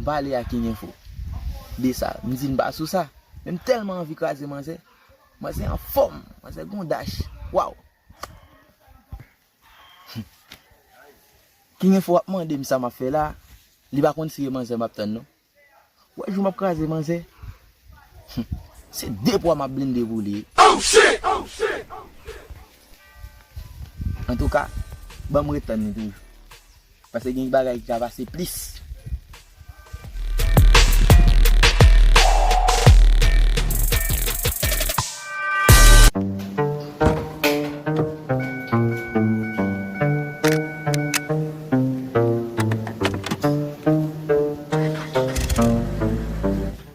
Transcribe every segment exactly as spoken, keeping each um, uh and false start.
pale a King Info de sa. M di n pa sou sa. Men m tèlman anvi kraze manzè. Manzè anfòm. Manzè gon dach. Waw. King Info ap mande m sa m ap fè la. Li pa konn si e manzè m ap tann non. Wè jou m ap kraze manzè. Se de pwa m ap blende pou li. Antouka, ban m ret tann li toujou. Paske gen bagay ki ka pase plis.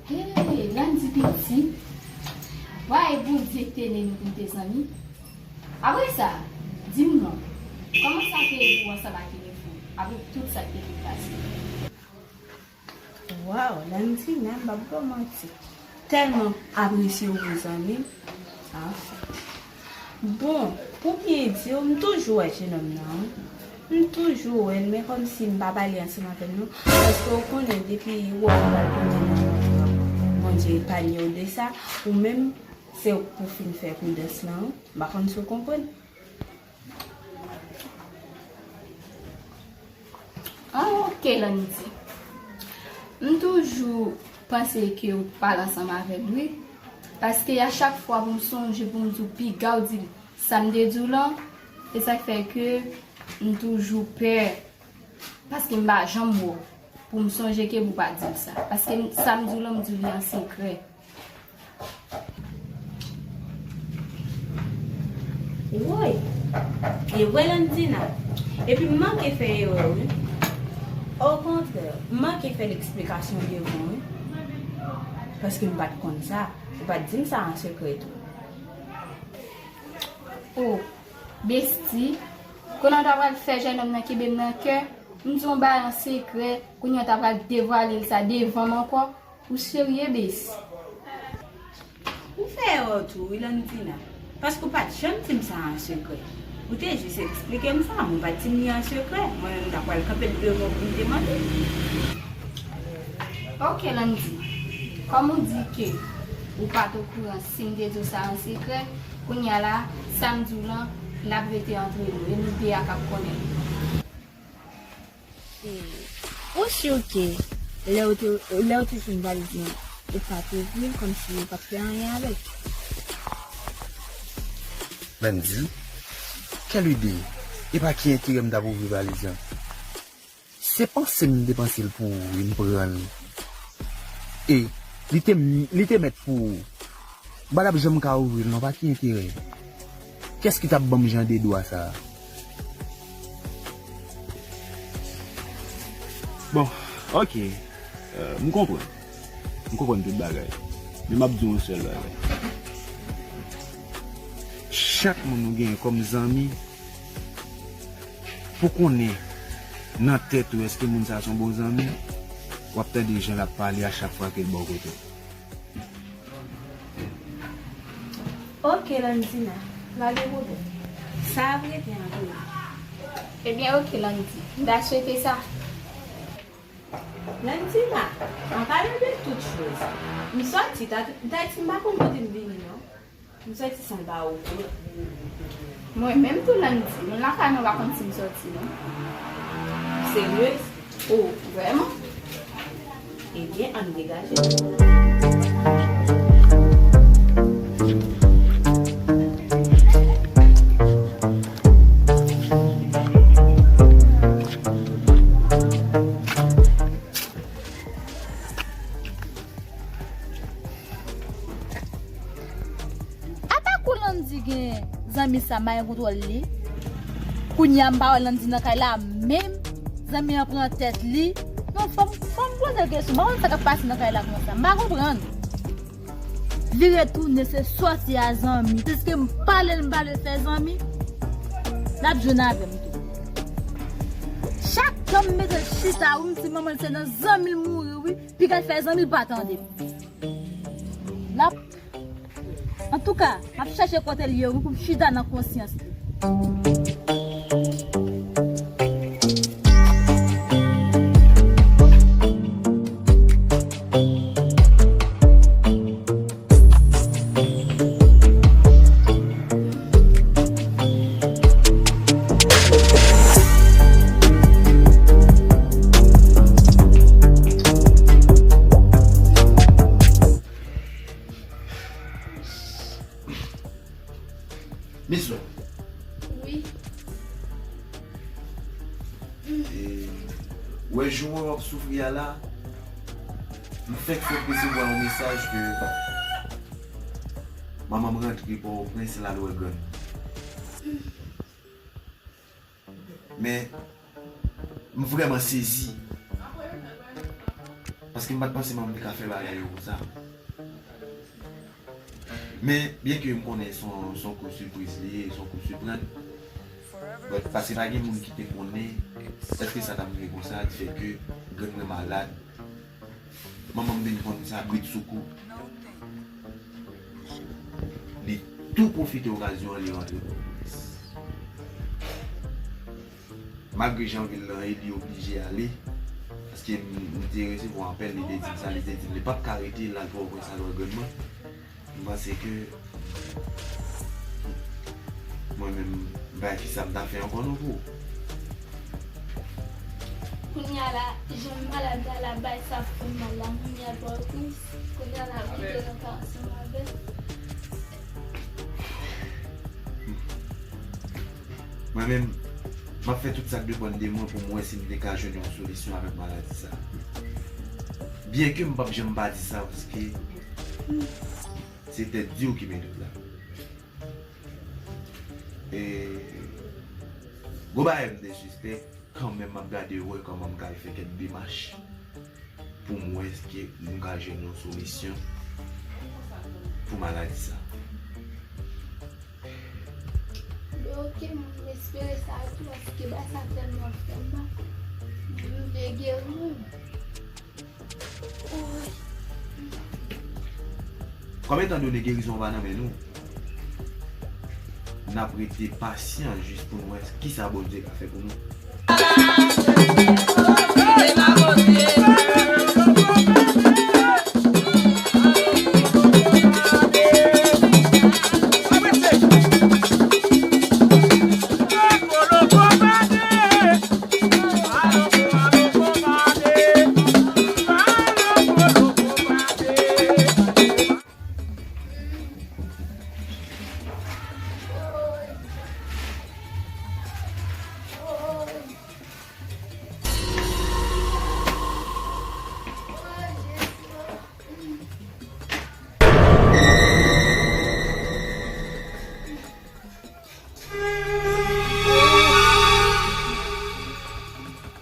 Hey, Landy piti. Why Bondye te ne nou pou n te zanmi? Apre sa, di m non, kòman sa te ye pou w ansanm ak King Info, apre tout sa k te fin pase? Waw, Landina, m p ap ba w manti. Tèlman apresye w pou zanmi m. Anfen. Bon, pou byen di w, m toujou wè jenòm nan, wi. M toujou wè l, men kòmsi m pa pale ansanm avè l, non. Paske w konnen, depi w wè w pral konnen nan Bondye epanye w de sa, ou menm, se ou k pou fin fè koudans lan, wi. M pa konn si w konprann. Ah, ok, Landy. M toujou panse ke ou pale ansanm avè l, wi. Paske a chak fwa pou m sonje, pou m di w piga w di l sa m te di w lan, e sa k fè ke m toujou pè. Paske m pa janm wè w pou m sonje ke pou w pa di l sa. Paske m, sa m di w lan, m di w li an sekrè. Woy! E wè Landina. Epi m manke fè erè, wi. Okontrè, m manke fè l eksplikasyon devan w, wi. Paske m pa t konn sa. Ou pa t di m sa an sekrè tou. Oh, besti, kounye a w ta pral fè jènòm nan kenbe m nan kè, m di w yon bagay an sekrè, kounye a w ta pral devwale l sa devan m ankò. Ou serye, besti? Ou fè erè tou, wi, Landina. Paske ou pa t janm di m sa an sekrè. Ou te jis eksplike m sa, men ou pa t di m li an sekrè. Mwen menm, m ta pral kanpe l devan w pou m te mande. Ok, Landy. Kòm ou di ke ou pa t okouran si m te di w sa an sekrè, kounye a la, sa m di w lan, l ap rete antre nou, e nou de a k ap konnen. E, ou si ke lè ou te, lè ou te jwenn valiz lan, ou pa t ouvri l, kòmsi ou pa t fè anyen avè l? Landy, quelle idée! E pa ki enterè m t ap ouvri valiz lan? Se panse m te panse l pou ou, wi, m pran l. E li te, li te mèt pou ou. M pa t ap janm ka ouvri l non, pa ki enterè? Kiyès ki t ap ban m jan de dwa sa a? Bon, ok. Euh, m konprann. M konprann tout bagay. Men m ap di w yon sèl bagay. Chak moun ou genyen kòm zanmi, pou konnen nan tèt ou èske moun sa a se yon bon zanmi, w ap tande jan l ap pale a chak fwa ke l bò kote w. Ok, Landina, pa gen pwoblèm. Sa ap rete antre nou. Ebyen, ok, Landy. M ta swete sa. Landina, an palan de tout choz, m sòti, ta, Tayiti, m pa konn kote m vini, non. M sòti san pa ou. Mwen menm tou, Landy, moun lakay mwen pa konn si m sòti, non. Serye? Oh, vrèman? Ebyen, ann degaje. Apa kou Landy gen zanmi sa m pa gen kontwòl li? Kounye a m pa wè Landy nan kay la menm, zanmi an pran tèt li. Non, fò m, fò m poze l kesyon, m pa konn sa k ap pase nan kay la konsa, m pa konprann. Vire tounen se sòti a zanmi. Piske m pale l, m pale l fè zanmi, l ap jwenn avè m tou. Chak tan m mete l chita, wi, m di manman l se nan zanmi l mouri, wi. Piga l fè zanmi l pa tande m. L ap, antouka, m ap chache kote l ye, wi, pou m chita nan konsyans li. Kounye a la, m fèk fèk resevwa yon mesaj ke manman m rantre Pòtoprens, l al wè grann. Men, m vrèman sezi. Paske m pa t panse manman m te ka fè bagay yo konsa. Men, byenke m konnen se yon, se yon kou sipriz li ye, se yon kou siprann, but, paske pa gen moun ki te konnen èske sa t ap rive konsa, di fè ke grann mwen malad. Manman m vin konn sa britsoukou. Li tou pwofite okazyon an, li rantre Pòtoprens. Malgre jan vil lan ye, li oblije ale. Paske m, m te resevwa apèl, li te di m sa, li te di m li p ap ka rete, l al Pòtoprens al wè grann mwen. M panse ke mwen menm, m pa kisa m ta fè ankò non pou ou. Kounye a la, jan malad la, la bay sa fè m mal la, m vini al Pòtoprens. Kounye a la, m kite nan kay ansanm avè l. Mwen menm, m ap fè tout sa k depann de mwen pou m wè si m te ka jwenn yon solisyon avèk maladi sa. Byenke m p ap janm pa di sa, paske se tèt di w ki mete w la. E gwo bagay m te sispèk, kanmenm m ap gade wè kòman m ka fè kèk demach pou m wè èske m ka jwenn yon solisyon pou maladi sa. Yo, ok, m espere sa tou, paske bagay sa tèlman fè m mal. M vle geri. Oy. Kòm etan done gerizon an pa nan men nou, n ap rete pasyan jis pou n wè kisa Bondye ka fè pou nou.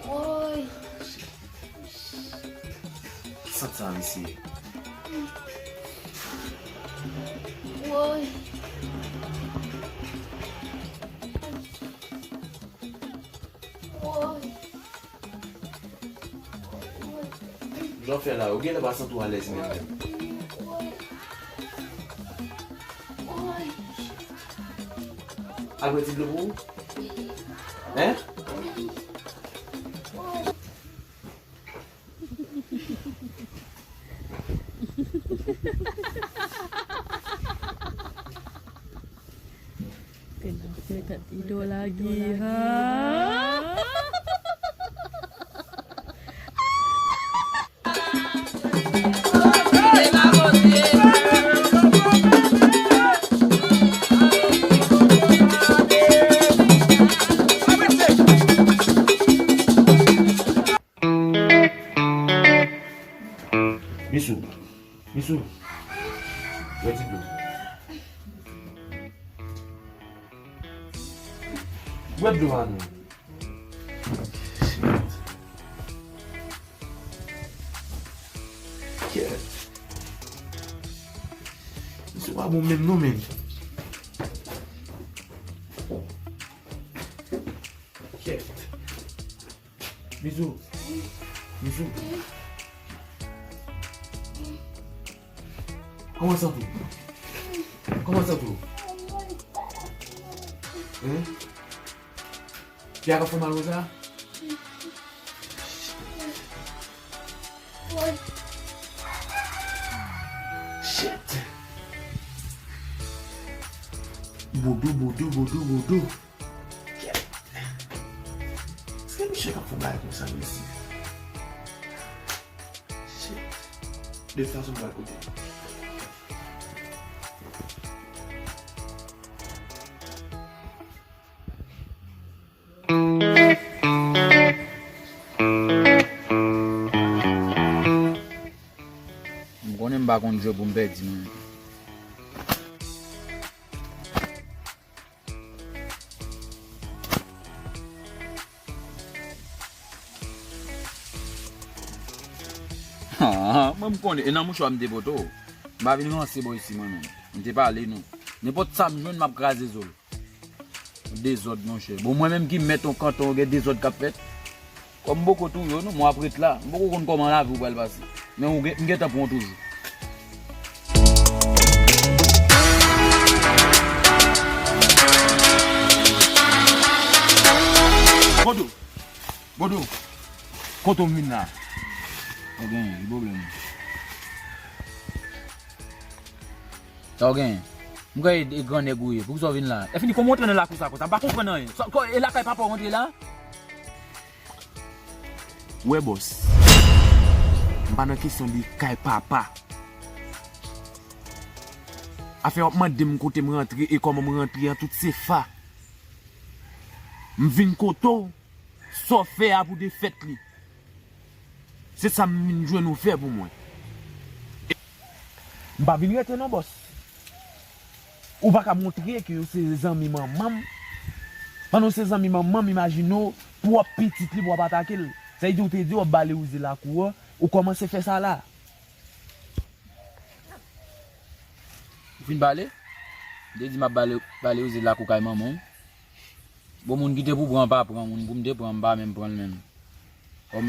Woy. Sant sa, mesye. Woy. Woy. Jan w fè la, ou genlè pa santi w alèz menm menm. Al bwè ti dlo pou ou? Hein? Kè n ap fè kat ido lagi, ha? Misou. Misou. Bwè ti dlo. Bwè dlo a non. Kèt. Misou pa bon menm non, menm. Kèt. Misou. Misou. Kòman santi w? Kòman santi w? Hein? Pye a ka fè mal konsa? Shit. Boudou, boudou, boudou, boudou. Kèt. Èske misye ka fè yon bagay konsa, mesye? Shit. De tout fason, m pral kote. Pa konn jwe pou m pèdi mwen. Ah, mwen m konnen, e nan mouchwa m te pote w. M pa vin ranse bò isi mwen menm. M te pale nou. Nenpòt sa m jwenn, m ap kraze zo l. Dezòd, monchè. Bon, mwen menm ki mèt yon kanton, gen dezòd k ap fèt. Kòm m poko touye w non, mwen ap ret la. M poko konn kòman lavi w pral pase. Men ou gen, m gentan pran w toujou. Bodo! Bodo! Kote w vin la? Ou gen, ki pwoblèm? Sa w gen? M kwè e, e gran nèg ou ye. Poukisa w vin la? Lè fini, kòman w antre nan lakou sa konsa? M pa konprann anyen. Sa, kò, e lakay papa w antre la? Ou wè bòs, m pa nan kesyon de kay papa. Afè w ap mande m kote m rantre e kòman m rantre an, tout se fa. M vin kote w, sa w fè a pou defèt li. Se sa m vin jwenn ou fè pou mwen. M pa vin rete non, bòs. Ou pa ka montre ke ou se zanmi manman m. Pandan w se zanmi manman m, imajine w, pwòp pitit li pou w ap atake l. Sa vle di ou te di w ap bale wouze lakou a, ou kòmanse fè sa la. Ou fin bale? M te di m ap bale, bale wouze lakou kay manman w. Bon, moun ki te pou pran pa pran, moun pou m te pran, m pa menm pran l menm. Kòm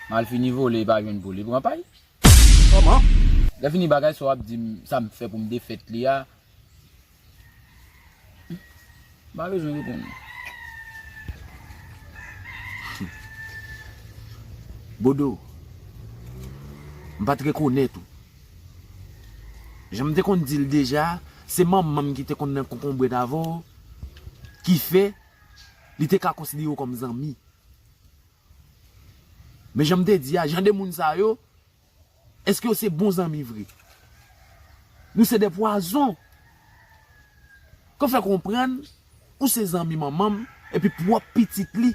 malfini vole, li pa jwenn pou li pran pa l. Kòman? Lè fini bagay sa w ap di m, sa m fè pou m defèt li a. M pa bezwen reponn. Bodo, m pa t rekonèt ou. Jan m te konn di l deja, se manman m ki te konn nan konkonbrèt avè w, ki fè li te ka konsidere w kòm zanmi. Men jan m te di a, jan de moun sa yo, èske yo se bon zanmi vre? Nou se de pwazon. Ke w fè konprann ou se zanmi manman m, epi pwòp pitit li.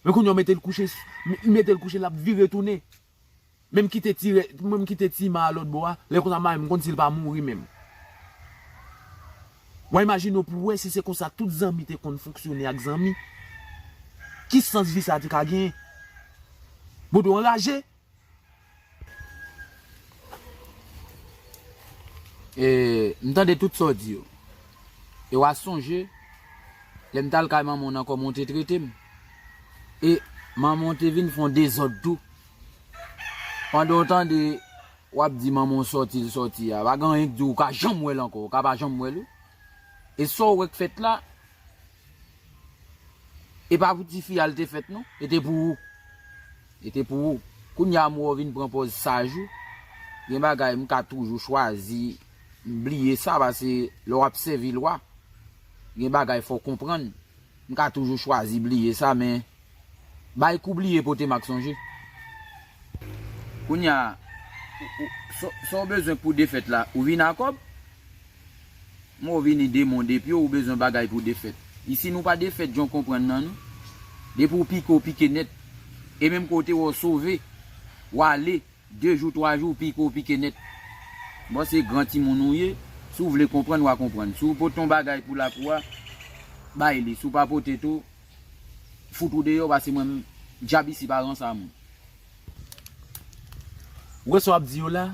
Men kounye a w mete l kouche, m-, mete l kouche, l ap vire tounen. Menm kite ti rè-, menm kite ti ma a lòt bò a, lè konsa mari m konn si l pa mouri menm. W a imajine w pou w wè si se konsa tout zanmi te konn fonksyone ak zanmi. Ki sans vi sa te ka genyen? Bodo anraje. E, m tande tout sa w di yo. E w a sonje, lè m t al kay manman w nan kòman w te trete m. E manman w te vin fè yon dezòd tou. Pandan w tande, w ap di manman w sòti l sòti a. Pa gen anyen k di w ka janm wè l ankò, w ka pa janm wè l wi. E sa w wè k fèt la, e pa pou tifi a l te fèt non, e te pou ou. E te pou ou. Kounye a m wè w vin pran pòz saj ou. Gen bagay m ka toujou chwazi bliye sa, paske lè w ap sèvi lwa, gen bagay fò w konprann. M ka toujou chwazi bliye sa, men bay kou bliye pote m ak sonje. Kounye a, ou, ou, sa, sa w bezwen pou defèt la, ou vin a kòb? Mwen w vini de mond epi w bezwen bagay pou defèt. Isi nou pa defèt jan w konprann nan nou. Depi w pike, w pike nèt. E menm kote w sove, w ale, de jou, twa jou, w pike, w pike nèt. Bon, se gran timoun ou ye. Si w vle konprann, w a konprann. Si w pote yon bagay pou lakou a, bay li. Si w pa pote tou, fout ou deyò, paske mwen, dyab isi pa ranse a moun. Ou wè sa w ap di yo la?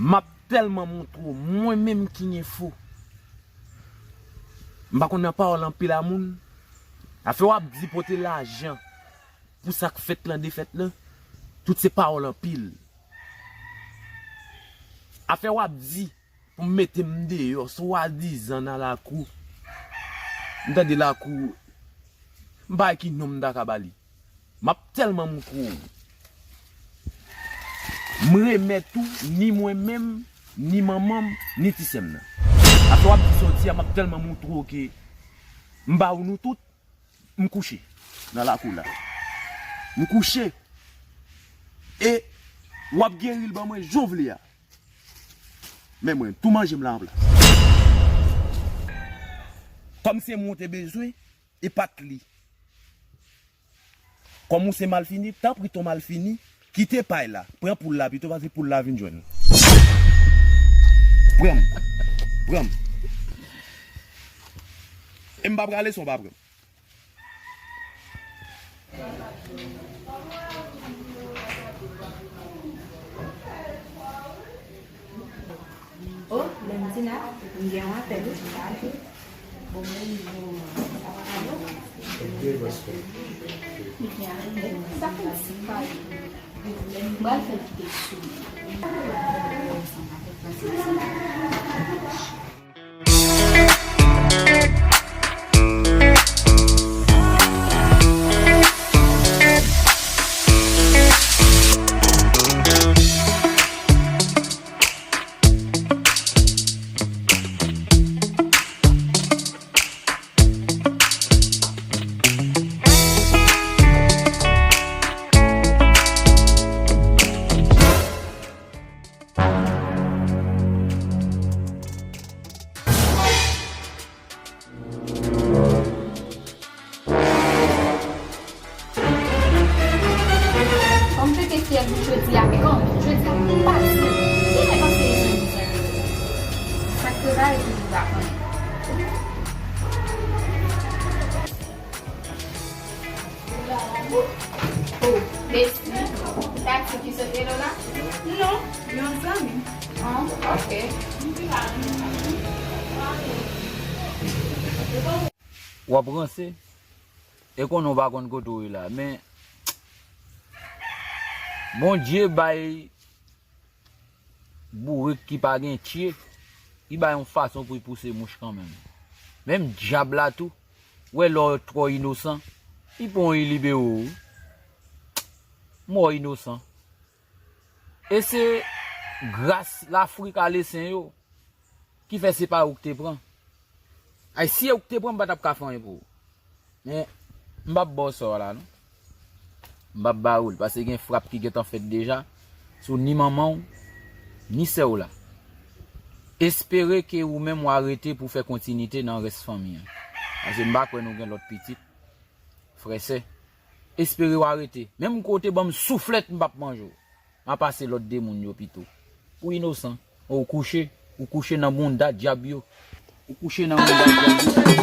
M ap tèlman montre w, mwen menm ki gen fo. M pa konn nan pawòl anpil a moun. Afè w ap di pote lajan pou sa k fèt lan defèt lan, tout se pawòl anpil. Afè w ap di pou m mete m deyò, swadizan nan lakou. M tande lakou, m pa wè ki non m ta ka ba li. M ap tèlman moutre w. M remèt ou, ni mwen menm, ni manman m, ni ti sè m nan. Apre w ap di sòti a, m ap tèlman moutre w ke m ba ou nou tout, m kouche nan lakou la. M kouche. E w ap geri l ban mwen jan w vle a. Men mwen, tou manje m la anplas. Kòm se mwen w te bezwen, e pa t li. Kòm ou se malfini, tanpri ton malfini, Kite pay la. Pran poul la pito, pase poul la vin jwenn ou. Pran m. Pran m. E m pa prale san w pa pran m. Oh, Lendina, m gen yon apèl wi, m pa ale. Bon, mwen, bon, sa va, alo? Sa fè ti pale. M pral fè l kite sou mwen. Ansanm avèk Francis. Kòm te gen fyèv li jodi a, men kòm jodi a tou pase, li te panse li jwenn bizè. Sa k te ba epi li pa konnen. Oh, besti. Taxi ki sot rele w la? Non, yon zanmi. Ah, ok. W ap ranse. E konnen w pa konn kote w ye la, men Bondye bay bourik ki pa gen tye, li bay yon fason pou l pouse mouch kanmenm. Menm dyab la tou, w wè lè w twò inosan, li pran w, li libere w wi. Mò inosan. E se gras Lafrik a lesen yo ki fè se pa ou k te pran. Ay, si e ou k te pran, m pa t ap ka fè anyen pou ou. Men, m p ap ba w sò a la, non. M p ap ba ou l, paske gen frap ki gentan fèt deja sou ni manman w, ni sè w la. Espere ke ou menm w arete pou fè kontinite nan rès fanmi an. Paske m pa kwè nou gen lòt pitit, frè, sè. Espere w arete. Menm kote ban m souflèt, m p ap manje w. M a pase lòt de moun yo pito. Ou inosan. Ou kouche, ou kouche nan bounda dyab yo. Ou kouche nan bounda dyab yo.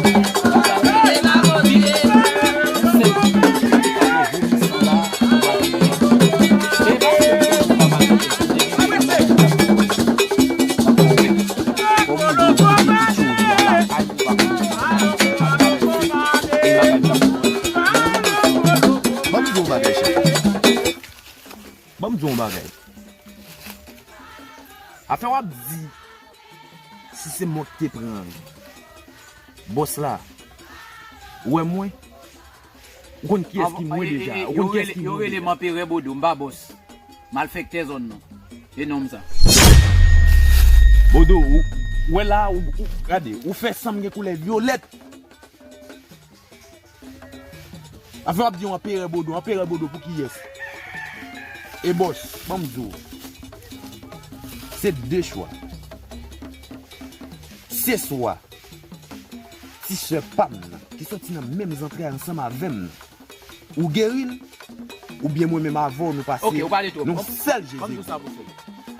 Ban m di w yon bagay, chè. Ban m di w yon bagay. Afè w ap di, si se mwen ki te pran bòs la, ou wè mwen, ou konn kiyès ki mwen deja, ou konn kiyès ki mwen deja. Yo rele m Anperè Bodo, m pa bòs. Malfektè zòn nan. E nonm sa. Bodo, ou, ou wè la, ou, ou, gade, ou fè san m gen koulè vyolèt. Afè w ap di yon Anperè Bodo, Anperè Bodo pou kiyès? E bòs, ban m di w. Se de chwa. Se swa ti sè pa m nan, ki soti nan menm zantray ansanm avè m nan, ou geri l, oubyen mwen menm avè w, nou pase yon sèl Jezi. Ok, ou pale twòp. Ban m, ban m di w sa pou fè.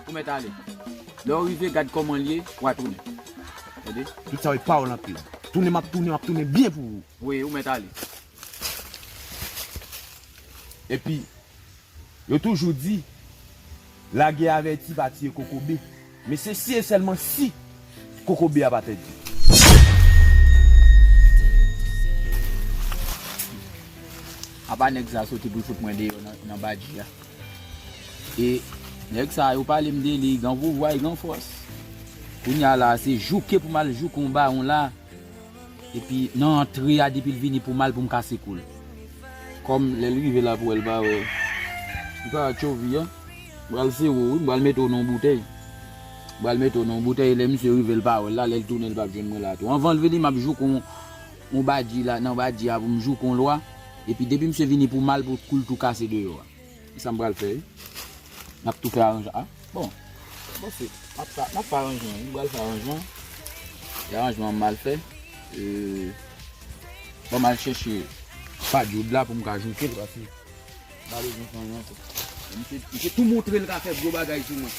Ou mèt ale. Lè w rive, gad kòman l ye, w a tounen. Tande? Tout sa yo e pawòl anpil. Tounen m ap tounen, m ap tounen byen pou ou. Wi, ou mèt ale. Epi, yo toujou di, lagè avèti pa tiye kokobe. Men se si e sèlman si kokobe a pa tèt di. Apa nèg sa soti pou l fout mwen deyò nan, nan badji a. E nèg sa yo pale m de li, li gen pouvwa, li gen fòs. Kounye a la, se jouke pou m al jouke yon bawon la. Epi nan antre a, depi l vini pou m al pou m kase kou l. Kòm lè l rive la pou wè l pa wè. Li pa tchovi a. M pral sere w wi, m pral mete w nan yon boutèy. M pral mete w nan yon boutèy, lè misye rive l pa wè l la, lè l tounen l p ap jwenn mwen la tou. Anvan l vini, m ap jouke yon, yon badji la, nan badji a pou m jouke yon lwa. Epi depi misye vini pou m al pou kou l tou kase deyò a. E sa m pral fè wi. N ap tou fè aranjman. Ah, bon. Bon, se, n ap fè, n ap fè aranjman wi. M pral fè aranjman. E aranjman m al fè. E, ban m al chèche pa Joud la pou m ka jouke l, paske m pa bezwen fè anyen ankò. Misye, misye tou montre l ka fè gwo bagay sou mwen.